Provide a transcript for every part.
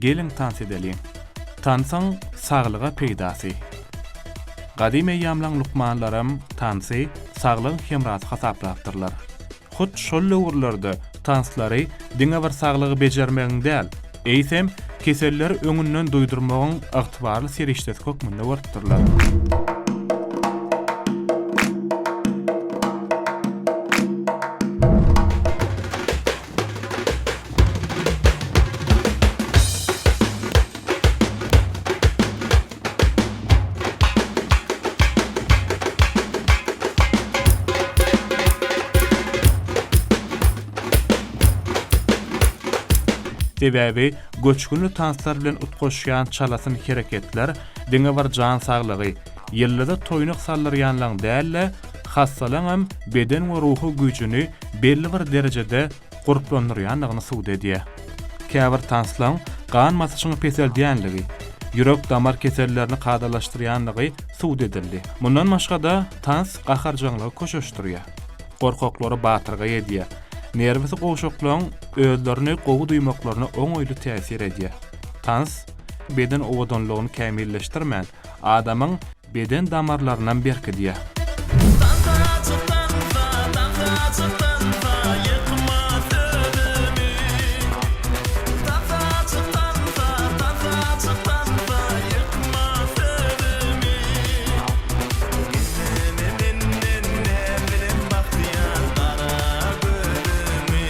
Geliň tans edeliň. Tansyň saglyga peýdasy. Gadym eýýamlaň lukmanlaram tansy saglygyň hemrasy hasaplapdyrlar. Hut şol döwürlerde tanslary diňe bir saglygy bejermegiň däl, eýsem, keselleri öňünden duýdurmagyň ygtybarly serişdesi hökmünde görüpdirler. Sebäbi göçgünli tanslar bilen utgaşýan çalasyn hereketler diňe bir jan saglygy, ýyldyza toýnak saldyrýanlaň däl-de, hassalaňam beden we ruhy güýjüni belli bir derejede gurplandyrýandygyny subut edýär. Käbir tanslaň gan basyşyňy peseldýänligi, ýürek-damar kesellerini kadalaşdyrýandygy subut edildi. Mundan başga-da, tans gaharjaňlygy köşeşdirýär, gorkaklary batyrgaý edýär, nerwisi gowşaklaryň özlerini gowy duýmaklaryna oňaýly täsir edýär. Tans beden owadanlygyny kämilleşdirmän, adamyň beden damarlarynam berkidýär. Tansa çyk tansa, tansa çyk tansa, ýykma sözümi. Tansa çyk tansa, tansa çyk tansa, ýykma sözümi. Gizleme menden näz bilen bakýan gara gözüňi.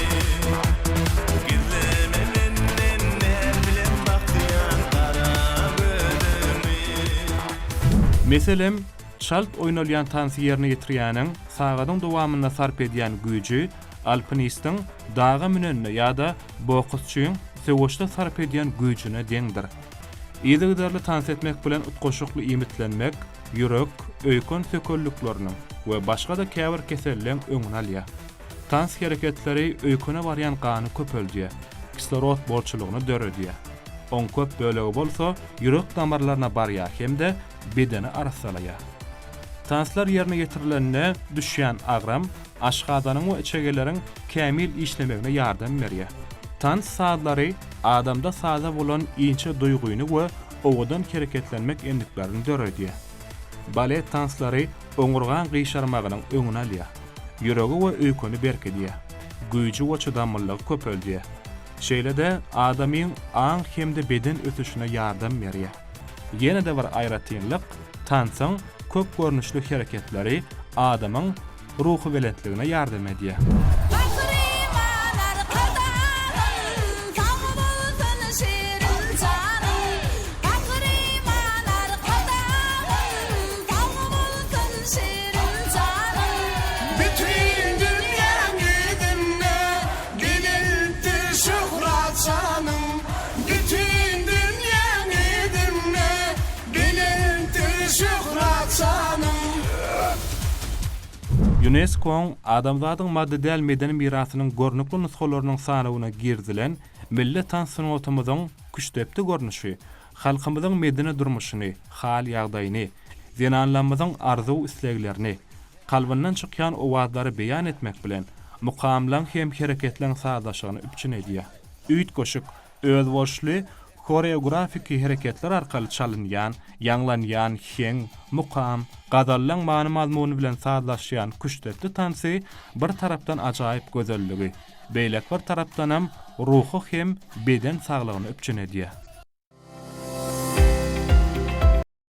Gizleme menden näz bilen bakýan gara gözüňi. Meselem, çalt oýnalýan tansy ýerine ýetirýäniň sagadyň dowamynda sarp edýän güýji alpinistiň daga münende ýa-da boksçyň söweşde sarp edýän güýjüne deňdir. Yzygiderli tans etmek bilen utgaşykly iýmitlenmek ýürek, öýken sökellikleriniň we başga-da käbir keselleň öňüni alýar. Tans hereketleri öýkene barýan gany köpeldýär, kislorod bolçulygyny döredýär. Oň köp bölegi bolsa ýürek damarlaryna barýar hem-de bedeni arassalaýar. Tanslar ýerine ýetirilende düşýän agram aşgazanyň we içegeleriň kämil işlemegine ýardam berýär. Tans sazlary adamda saza bolan inçe duýgyny we owadan hereketlenmek endiklerini döredýär. Balet tanslary oňurgaň gyşarmagynyň öňüni alýar, ýüregi we öýkeni berkidýär, güýji we çydamlylygy köpeldýär. Şeýle-de adamyň aň hem-de beden ösüşine ýardam berýär. Ýene-de bir aýratynlyk, tansyň köp görnüşli hereketleri adamyň ruhubelentligine ýardam edýär. Gahryman Arkadagym, sag bolsun şirin janyň! Gahryman Arkadagym, sag bolsun şirin janyň! Bütin dünýäň ýüzünde Belentdir şöhrat şanyň, Bütin dünýäň ýüzünde Belentdir şöhrat şanyň. Ýunesko-nyň Adamzadyň maddy däl medeni mirasynyň görnükli nusgalarynyň sanawyna girizilen milli tans sungatymyzyň küştdepdi görnüşi halkymyzyň medeni durmuşyny, hal-ýagdaýyny, zenanlarymyzyň arzuw-isleglerini, Kalbyndan çykýan owazlary beýan etmek bilen, mukamlaň hem hereketleň sazlaşygyny üpjün edýär. Üýtgeşik, özboluşly horeografiki hereketler arkaly çalynýan, ýaňlanýan heň, mukam, gazallaň many-mazmuny bilen sazlaşýan küştdepdi tansy bir tarapdan ajaýyp gözelligi, beýleki bir tarapdanam ruhy hem beden saglygyny üpjün edýär.